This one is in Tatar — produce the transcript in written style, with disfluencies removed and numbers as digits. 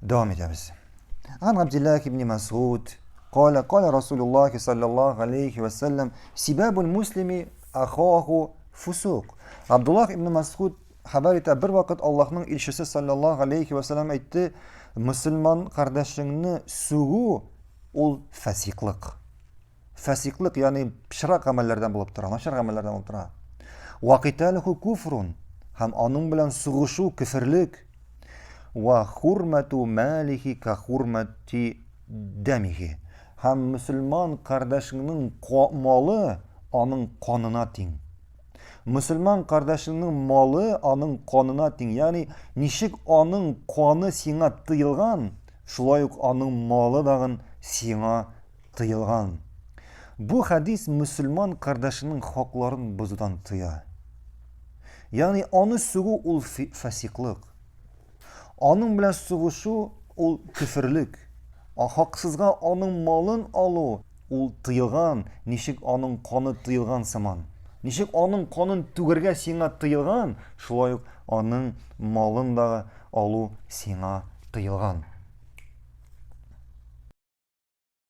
Дәвам итәбез. Ан Абдиллах ибн Масуд قال قال رسول الله صلى الله عليه وسلم سباب المسلم أخاه فسوق. Абдуллах ибн Масуд хәбәр итә, бер вакыт Аллаһның илчесе саллаллаһу алейхи ва сәлләм әйтте, мөселман кардәшеңне сүгү ул фасиклык. Фасиклык, ягъни пычрак гамәлләрдән булып тора, начар гамәлләрдән булып тора. Ва киталуху куфрун һәм аның белән сугышу кеферлек. Ва хурмату малихи ка хурмати дәмихи. Һәм мөселман кардәшеңнең малы аның канына тиң. Мөселман кардәшеңнең малы аның канына тиң. Ягъни ничек аның каны сиңа тыелган, шулай ук аның малы дагын сиңа тыелган. Бу хәдис мөселман кардәшенең хакларын бозудан тыя. Ягъни аны сүгү ул фасиклык. Аның белән сугышу ул көферлек. Хаксызга аның малын алу ул тыелган, ничек аның каны тыелган сыман. Ничек аның канын түгәргә сиңа тыелган, шулай ук аның малын да алу сиңа тыелган.